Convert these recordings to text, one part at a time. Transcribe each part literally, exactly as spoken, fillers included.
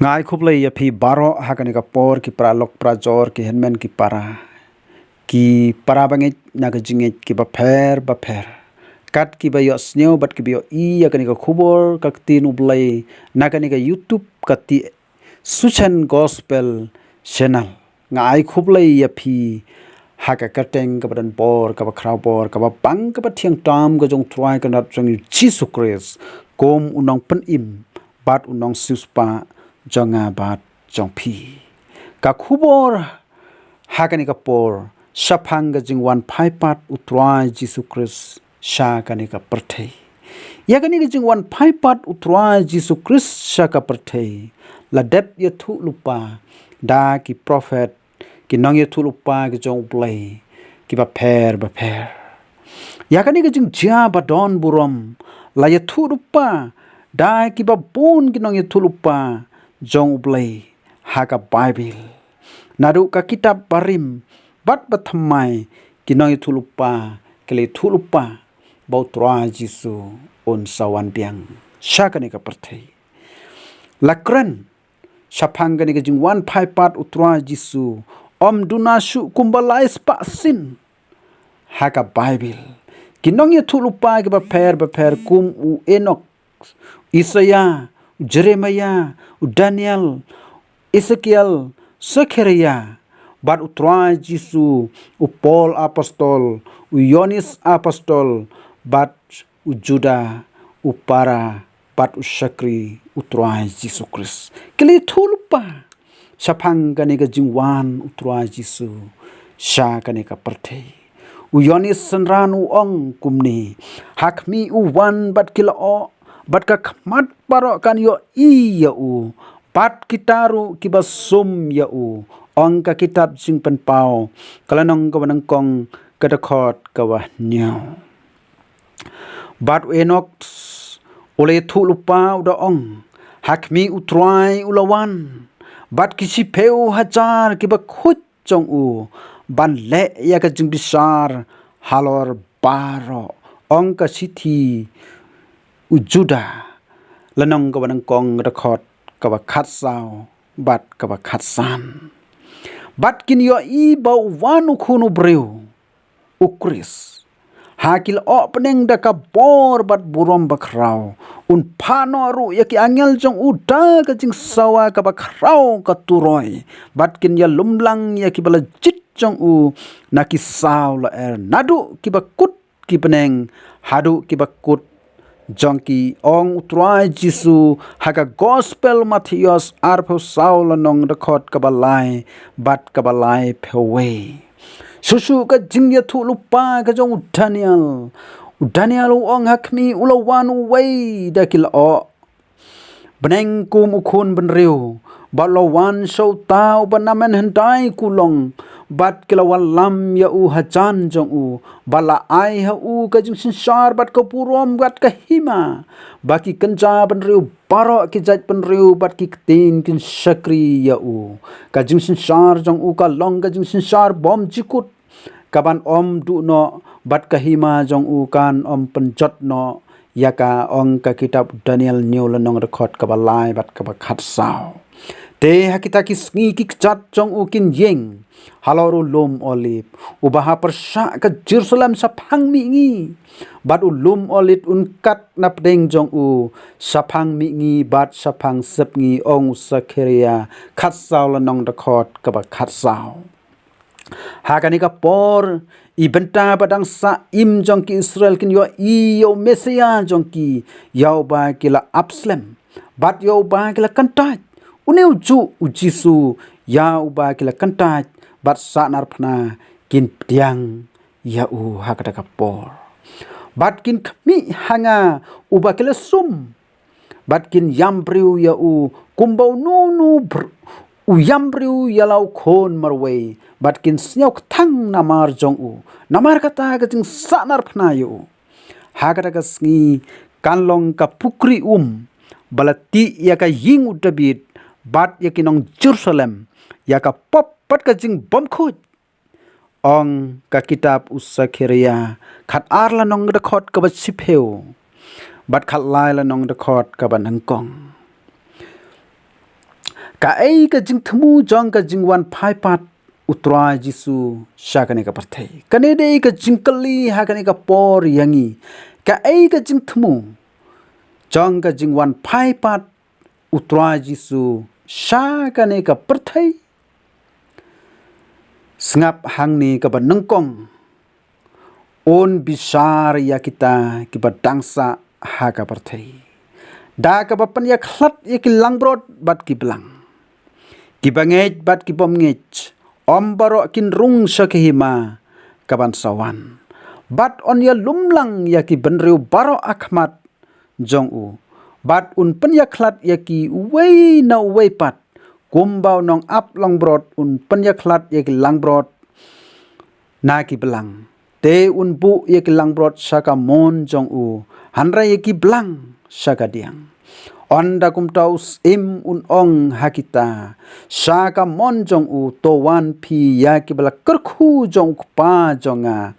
Nga ai khublei ïa phi baroh ha kane ka por, ki para lok para jor, ki hynmen ki para, ki para bangeit na ka jingngeit kiba pher bapher, kat kiba ïohsngew bad kiba ïohi ïa kane ka khubor ka ktien U Blei na kane ka YouTube ka T Suchen Gospel Channel. Nga ai khublei ïa phi ha ka kyrteng kaba don bor, kaba khraw bor, kaba bang, kaba thiang tam ka jong U Trai Kynrad jong ngi Jisu Khrist, kum u nongpynim bad u nongsiewspah jong nga bad jong phi. Ka khubor ha kane ka por shaphang ka jingwan phai pat U Trai Jisu Khrist sha kane ka pyrthei. Ïa kane ka jingwan phai pat U Trai Jisu Khrist sha ka pyrthei la dep ïathuh lypa da ki prophet, ki nongïathuh lypa ki jong U Blei kiba pher bapher. Ïa kane ka jingjia ba don burom la ïathuh lypa da kiba bun ki nongïathuh lypa jong U Blei ha ka Baibl. Naduh ka kitab barim bad bathymmai, ki nongïathuh lypa ki la ïathuh lypa ba U Trai Jisu un sa wan biang sha kane ka pyrthei. La kren shaphang kane ka jingwan phai pat U Trai Jisu ym duna shuh kumba lai spah sien ha ka Baibl. Ki nongïathuh lypa kiba pher bapher kum u Enok, Isaïah, u Jeremiah, u Daniel, Ezekiel, Zechariah, bad U Trai Jisu, u Paul Apostol, u Ïoannis Apostol, bad u Judah, u para bad u shakri U Trai Jisu Khrist. Ki la ïathuh lypa shaphang kane ka jingwan U Trai Jisu sha kane ka pyrthei. U Ïoannis synran u ong kumne: Ha khmih u wan bad ki la oh, bad ka khmat baroh kan ïohi ïa u, bad kita ruh kiba sum ïa u. Ong ka kitab Jingpynpaw, ka lynnong kaba nyngkong, ka dkhot kaba hynñiew. Bad u Enok u la ïathuh lypa u da ong: Ha khmih U Trai u la wan bad ki shiphew hajar kiba khuid jong u, ban leh ïa ka jingbishar halor baroh. Ong ka shithi u Judah, lynnong kaba nyngkong, dkhot kaba khatsaw bad kaba khatsan. Bad kin ïohi ba u wan U Khun u briew, U Khrist, ha ki lyoh bneng da ka bor bad burom bakhraw. Un phah noh ruh ïa ki angel jong u da ka jingsawa kaba khraw ka turoi, bad kin ïalumlang ïa kiba la jied jong u na ki saw lyer, naduh kiba kut ki bneng haduh kiba kut jong ki. Ong U Trai Jisu ha ka Gospel Mathaios arphew saw lynnong, dkhot kaba lai bad kaba laiphew wei. Shuh shuh ka jingïathuh lypa ka jong u Daniel. U Daniel u ong: Ha khmih u la wan uwei da ki lyoh bneng kum u khun bynriew, bad u la wan sha uta uba namen hyndai kulong, bad ki la wallam ïa u hajan jong u, bad la ai ha u ka jingsynshar bad ka burom bad ka hima, ba ki kynja bynriew baroh, ki jait bynriew bad ki ktien kin shakri ïa u. Ka jingsynshar jong u ka long ka jingsynshar bymjukut, kaban ym duh noh, bad ka hima jong u kan ym pynjot noh ïa ka. Ong ka kitab Daniel hynñiew lynnong, dkhot kaba lai bad kaba khatsaw. Te ha kita ki sngi ki kjat jong u kin ïeng halor u lum Olib, uba ha pyrshah ka Jerusalem shaphang mihngi, bad u lum Olib un kat na pdeng jong u shaphang mihngi bad shaphang sepngi. Ong u Sakhariah khatsaw lynnong, dkhot kaba khatsaw. Ha kane ka por, i bynta ba dang sah im jong ki Israel kin ïohi ïa u Messiah jong ki, ïa uba ki la ap slem bad ïa uba ki la kyntait. Une u juh u Jisu ïa uba ki la kyntait bad sahnarphna kin pdiang ïa u ha kata ka por. Bad kin khmih ha nga uba ki la sum, bad kin ïam briew ïa u kumba uno uno br-, u ïam briew ïa la u khun marwei, bad kin sngew kthang namar jong u, namar kata ka jingsahnarphna ïa u. Ha kata ka sngi kan long ka pukri um ba la tih ïa ka ïing u Dabid bad ïa ki nong Jerusalem ïa ka pop bad ka jingbymkhuid. Ong ka kitab u Sakhariah khatar lynnong, dkhot kaba shiphew bad khatlai lynnong, dkhot kaba nyngkong. Kaei ka jingthmu jong ka jingwan phai pat u Trai Jisu sha kane ka pyrthei? Kane dei ka jingkylli ha kane ka por ïa ngi. Kaei ka jingthmu jong ka jingwan phai pat u Trai Jisu sha kane ka pyrthei? Sngap hangne kaba nyngkong, un bishar ïa kita kiba dang sah ha ka pyrthei da kaba pynïakhlad ïa ki langbrot bad ki blang. Kiba ngeit bad ki bym ngeit, ym baroh kin rung sha ka hima kaban sa wan. Bad un ïalumlang ïa ki bynriew baroh ha khmat jong u, bad un pynïakhlad ïa ki uwei na uwei pat. Kumba u nongap langbrot un pynïakhlad ïa ki langbrot na ki blang, te un buh ïa ki langbrot sha ka mon jong u, hynrei ïa ki blang sha ka diang. Ynda kumta u Syiem un ong ha kita sha ka mon jong u, to wan phi ïa kiba la kyrkhu jong u Kpa jong nga.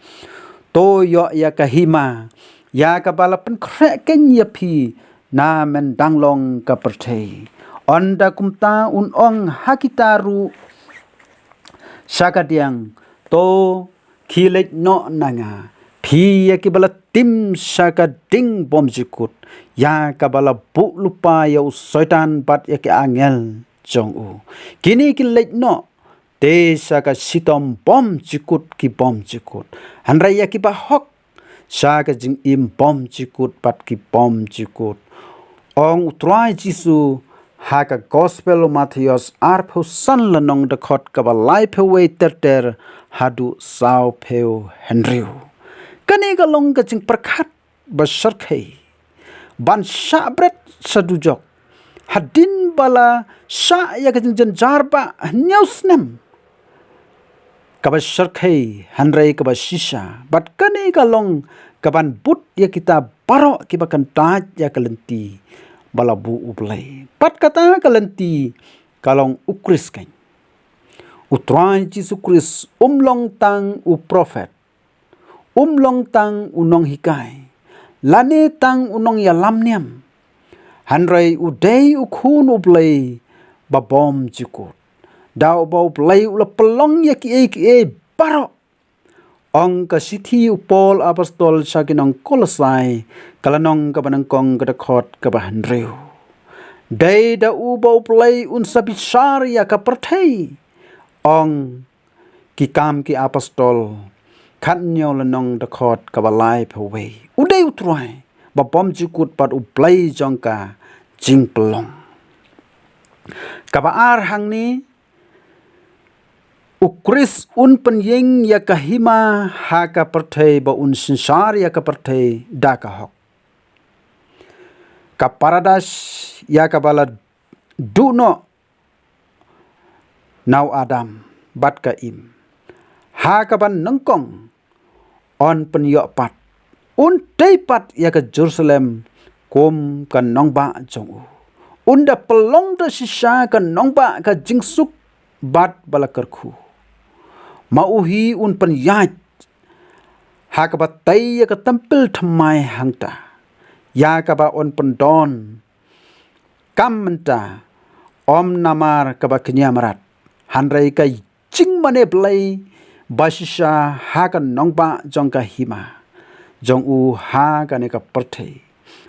To ïoh ïa ka hima ïa kaba la pynkhreh khein ïa phi na mynta dang long ka pyrthei. Ynda kumta un ong ha kita ruh sha ka diang, to khie leit noh na nga, phi ïa kiba la tim sha ka ding bymjukut, ïa kaba la buh lypa ïa u Soitan bad ïa ki angel jong u. Kine kin leit noh te sha ka shitom bymjukut ki bymjukut, hynrei ïa kiba hok sha ka jingim bymjukut bad ki bymjukut. Ong u Trai Jisu ha ka Gospel u Mathaios arphew san lynnong, dkhot kaba laiphew wei ter ter haduh sawphew hynriew. Kane ka long ka jingpyrkhat ba shyrkhei ban shah bret sha dujok hadien ba la shah ïa ka jingjynjar ba hynñiew snem. Kaba shyrkhei hynrei kaba shisha, bad kane ka long kaban bud ïa kita baroh kiba kyntait ïa ka lynti ba la buh U Blei. Bad kata ka lynti ka long U Khrist khein. U Trai Jisu Khrist um long tang u prophet, um long tang u nonghikai, lane tang u nongïalam niam, hynrei u dei u Khun U Blei ba bymjukut. Da uba U Blei u la pynlong ïa kiei kiei baroh. Ong ka shithi u Paul Apostol sha ki nong Kolosai, ka lynnong kaba nyngkong, ka dkhot kaba hynriew. Dei da uba U Blei un sa bishar ïa ka pyrthei. Ong Ki Kam ki Apostol khathynñiew lynnong, dkhot kaba laiphew wei. U dei U Trai ba bymjukut bad U Blei jong ka jingpynlong. Kaba ar hangne, U Khrist un pynïeng ïa ka hima ha ka pyrthei, ba un synshar ïa ka pyrthei da ka hok. Ka paradais ïa kaba la duh noh na u Adam bad ka Im, ha kaba nyngkong un pynïoh pat, un tei pat ïa ka Jerusalem kum ka nongbah jong u. Un da pynlong da shisha ka nongbah ka jingsuk bad ba la kyrkhu. Ma u hi un pynïaid ha kaba tei ïa ka templ thymmai hangta, ïa kaba un pyndon kam mynta, ym namar kaba kñia mrad, hynrei ka jingmane Blei ba shisha ha ka nongbah jong ka hima jong u ha kane ka pyrthei.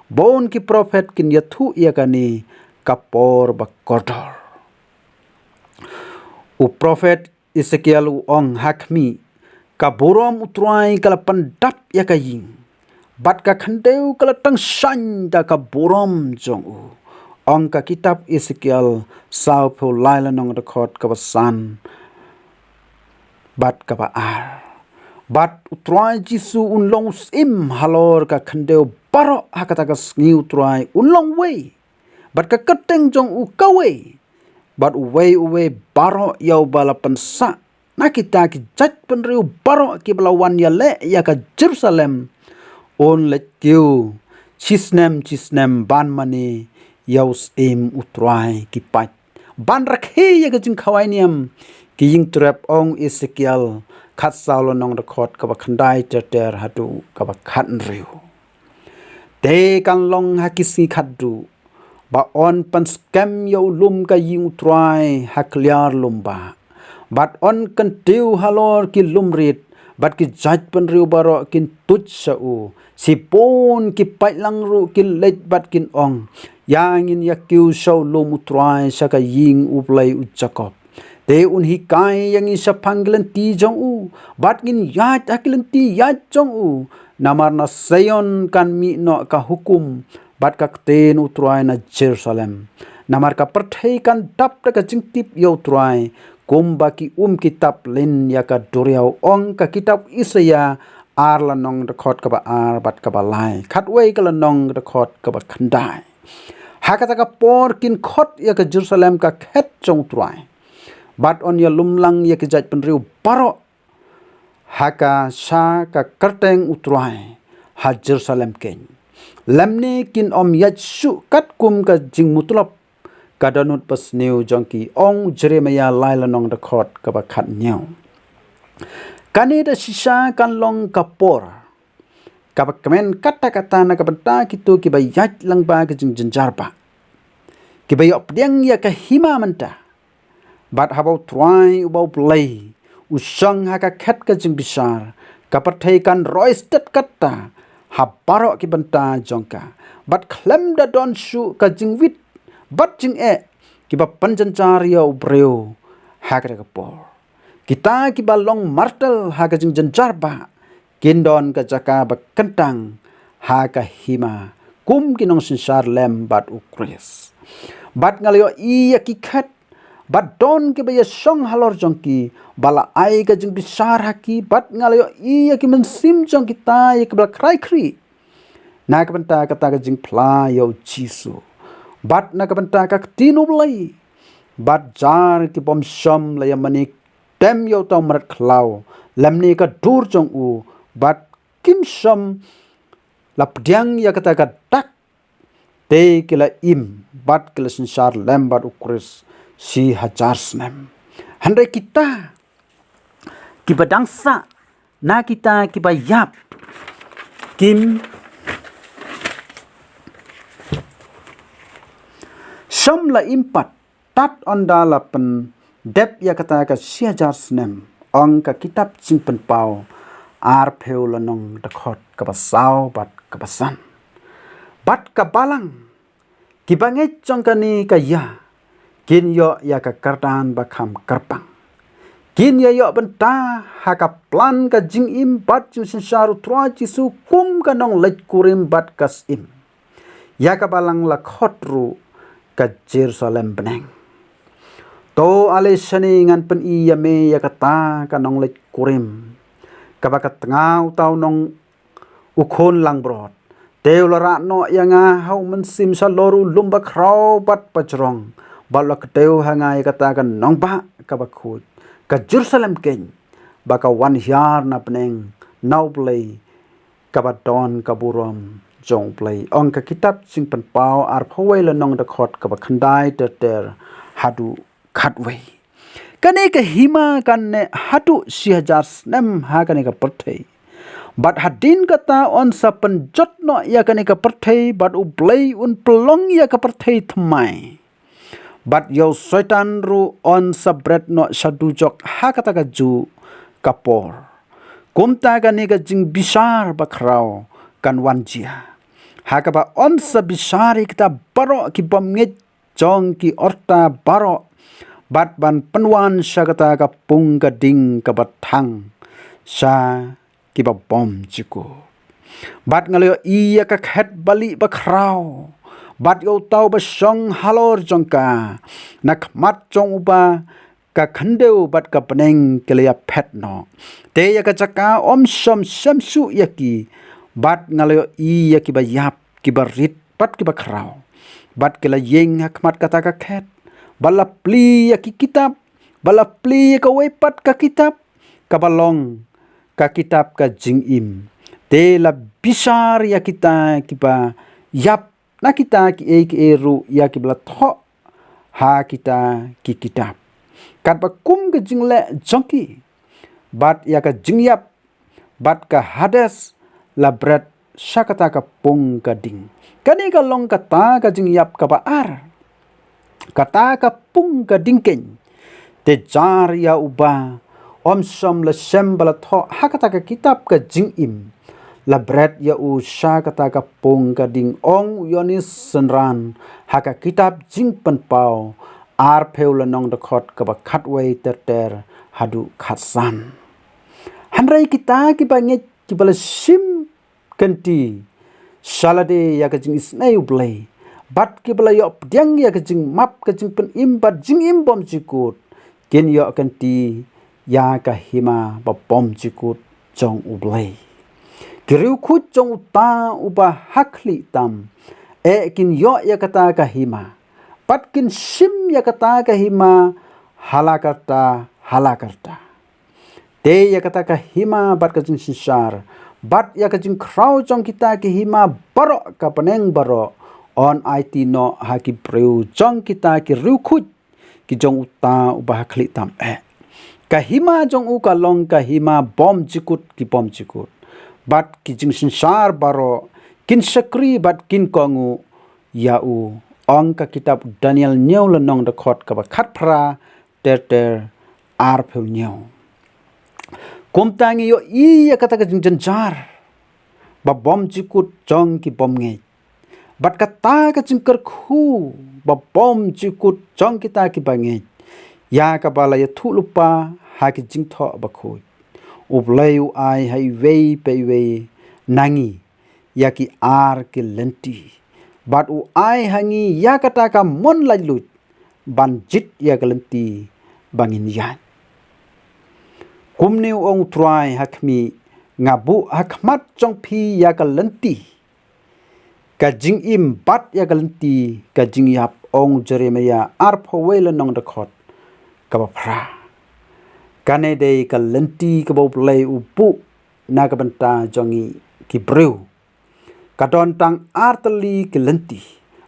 Bun ki prophet kin ïathuh ïa kane ka por ba kordor. U prophet Esekiel u ong ha khmih, ka burom U Trai ka la pyndap ïa ka ïing, bad ka khyndew ka la tang shaiñ da ka burom jong u. Ong ka kitab Esekiel sawphew lai lynnong, dkhot kaba san bad kaba ar. Bad U Trai Jisu un long u Syiem halor ka khyndew baroh, ha kata ka sngi U Trai un long wei, bad ka kyrteng jong u kawei. Bad uwei uwei baroh ïa uba la pynsah na kita ki jaitbynriew baroh kiba la wan ïaleh ïa ka Jerusalem, un leit kiew shisnem shisnem ban mane ïa u Syiem U Trai. Ki paid ban rakhe ïa ka jingkhawai niam, ki ïing trep, ong Esekiel khatsaw lynnong, dkhot kaba khyndai ter ter haduh kaba khathynriew. Te kan long ha ki sngi khadduh, Ba yn pynskhem ïa u lum ka ïing u Trai ha khlieh lum bah. Bad yn kyntiew halor ki lum rit, bad ki jaitbynriew baroh kin tuid sha u. Shibun ki paidlang ruh kin leit bad kin ong, ïa ngin ïa kiew sha u lum u Trai, sha ka ïing u Blei u Jakob. Te un hikai ïa ngi shaphang ki lynti jong u, bad ngin ïaid ha ki lynti ïaid jong u. Namar na Zion kan mih noh ka hukum, bad ka ktien u Trai na Jerusalem. Namar ka pyrthei kan dap da ka jingtip ïa u Trai, kumba ki um ki tap lin ïa ka duriaw, ong ka kitab Isaïah ar lynnong, dkhot kaba ar bad kaba lai, khatwei ka lynnong, dkhot kaba khyndai. Ha kata ka por kin khot ïa ka Jerusalem ka khet jong u Trai. Bad yn ïalum lang ïa ki jaitbynriew baroh ha ka sha ka kyrteng u Trai ha Jerusalem keiñ. Lymne kin ym ïaid shuh katkum ka jingmutlop ka dohnud basniew jong ki, ong Jeremiah lai lynnong, dkhot kaba khathynñiew. Kane da shisha kan long ka por kaba kmen katta katta na ka bynta kito kiba ïaid lyngba ka jingjynjar bah, kiba ïoh pdiang ïa ka hima mynta. Bad haba u Trai uba u Blei u shong ha ka khet ka jingbishar, ka pyrthei kan roi stet katta ha baroh ki bynta jong ka. Bad khlem da don shuh ka jingwit bad jingeh kiba pynjynjar ïa u briew ha kata ka por. Kita kiba long martyr ha ka jingjynjar bah kin don ka jaka ba kyntang ha ka hima kum ki nongsynshar lem bad u Khrist. Bad nga la ïohi ïa ki khet, bad don kiba ïashong halor jong ki, ba la ai ka jingbishar ha ki, bad nga la ïohi ïa ki mynsiem jong kita ïa kiba la krai khri na ka bynta kata ka jingphla ïa u Jisu. Bad na ka bynta ka ktien u Blei, bad jar ki bym shym la ïa mane tem ïa uta u mrad khlaw, lymne ka dur jong u, bad kim shym la pdiang ïa kata ka dak. Te ki la im, bad ki la synshar lem bad u Khrist shi hajar snem. Hynrei kita kiba dang sah na kita kiba ïap, kim shym la im pat tad ynda la pyndep ïa kata ka shi hajar snem, ong ka kitab Jingpynpaw arphew lynnong, dkhot kaba saw bad kaba san. Bad ka balang, kiba ngeit jong kane ka ïa, kin ïoh ïa ka kyrdan ba kham kyrpang. Kin ïa ïoh bynta ha ka plan ka jingim bad jingsynshar u Trai Jisu kum ka nongleit kurim bad ka syiem. Ïa ka balang la khot ruh ka Jerusalem bneng. To ale shane ngan pyni ïa me ïa kata ka nongleit kurim, kaba ka tnga uta u nong u khun langbrot. Te u la rah noh ïa nga ha u mynsiem shalor u lum bakhraw bad bajrong, bad u la kdew ha nga ïa kata ka nongbah kaba khuid, ka Jerusalem keiñ, ba ka wan hiar na bneng na u Blei, kaba don ka burom jong u Blei. Ong ka kitab Jingpynpaw arphew wei lynnong, dkhot kaba khyndai ter ter haduh khatwei. Kane ka hima kan neh haduh shi hajar snem ha kane ka pyrthei. Bad hadien kata yn sa pynjot noh ïa kane ka pyrthei, bad u Blei un pynlong ïa ka pyrthei thymmai. Bad ïa u Soitan ruh yn sa bret noh sha dujok ha kata kajuh ka por. Kumta kane ka jingbishar bakhraw kan wan jia, ha kaba yn sa bishar ïa kita baroh ki bym ngeit jong ki orta baroh, bad ban pynwan sha kata ka pung ka ding kaba thang sha kiba bym jukut. Bad nga la ïohi ïa ka khet balieh bakhraw, bad ïa uta uba shong halor jong ka, na khmat jong uba ka khyndew bad ka bneng ki la ïaphet noh. Te ïa ka jaka ym shym shem shuh ïa ki. Bad nga la ïohi ïa kiba ïap, kiba rit bad kiba khraw, bad ki la ïeng ha khmat kata ka khet. Bad la plie ïa ki kitab, bad la plie ïa kawei pat ka kitab, kaba long ka kitab ka jingim. Te la bishar ïa kita kiba ïap na kita kiei kiei ruh ïa kiba la thoh ha kita ki kitab, katba kum ka jingleh jong ki. Bad ïa ka jingïap bad ka Hades la bret sha kata ka pung ka ding. Kane ka long kata ka jingïap kaba ar. Kata ka pung ka ding keiñ. Te jar ïa uba ym shym la shem ba la thoh ha kata ka kitab ka jingim, la bret ïa u sha kata ka pung ka ding, ong u Ïoannis synran ha ka kitab Jingpynpaw arphew lynnong, dkhot kaba khatwei ter ter haduh khatsan. Hynrei kita kiba ngeit, kiba la shim kynti sha lade ïa ka jingisynei U Blei, bad kiba la ïoh pdiang ïa ka jingmap ka jingpynim bad jingim bymjukut, kin ïoh kynti ïa ka hima ba bymjukut jong U Blei. Ki riewkhuid jong uta uba ha khlieh tam, eh, kin ïoh ïa kata ka hima, bad kin shim ïa kata ka hima ha la karta ha la karta. Te ïa kata ka hima bad ka jingsynshar bad ïa ka jingkhraw jong kita ki hima baroh, ka bneng baroh yn aiti noh ha ki briew jong kita ki riewkhuid ki jong uta uba ha khlieh tam, eh. Ka hima jong u ka long ka hima bymjukut ki bymjukut, bad ki jingsynshar baroh kin shakri bad kin kohnguh ïa u, ong ka kitab Daniel hynñiew lynnong, dkhot kaba khatphra ter ter arphew hynñiew. Kumta ngi ïohi ïa kata ka jingjynjar ba bymjukut jong ki bymngeit, bad kata ka jingkyrkhu ba bymjukut jong kita kiba ngeit, ïa kaba la ïathuh lypa ha ki Jingthoh Bakhuid. U Blei u ai ha iwei pa iwei na ngi ïa ki ar ki lynti, bad u ai ha ngi ïa kata ka mon laitluid ban jied ïa ka lynti ba ngin ïaid. Kumne u ong U Trai ha khmih, nga buh ha khmat jong phi ïa ka lynti ka jingim bad ïa ka lynti ka jingïap, ong u Jeremaïah arphew wei lynnong, dkhot kaba phra. Kane dei ka lynti kaba U Blei u buh na ka bynta jong ngi ki briew. Ka don tang ar tylli ki lynti.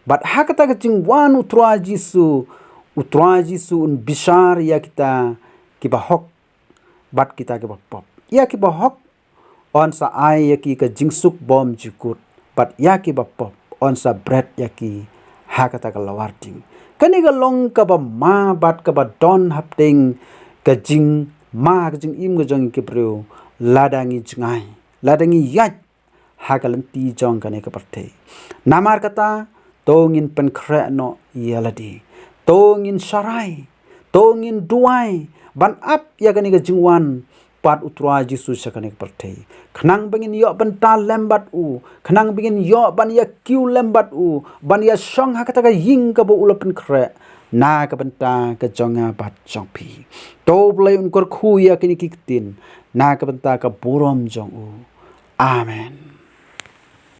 Bad ha kata ka jingwan U Trai Jisu, U Trai Jisu un bishar ïa kita kiba hok bad kita kiba pop. Ïa kiba hok yn sa ai ïa ki ka jingsuk bymjukut, bad ïa kiba pop yn sa bret ïa ki ha kata ka lawar ding. Kane ka long kaba ma bad kaba don hapdeng ka jingma ka jingim ka jong ki briew, lada ngi jngai, lada ngi ïaid ha ka lynti jong kane ka pyrthei. Namar kata, to ngin pynkhreh noh ïa lade. To ngin sharai, to ngin duwai ban ap ïa kane ka jingwan pat U Trai Jisu sha kane ka pyrthei, khnang ba ngin ïoh bynta lem bad u, khnang ba ngin ïoh ban ïa kiew lem bad u, ban ïa shong ha kata ka ïing kaba u la pynkhreh na ka bynta ka jong nga bad jong phi. To U Blei un kyrkhu ïa kine ki ktien na ka bynta ka burom jong u. Amen.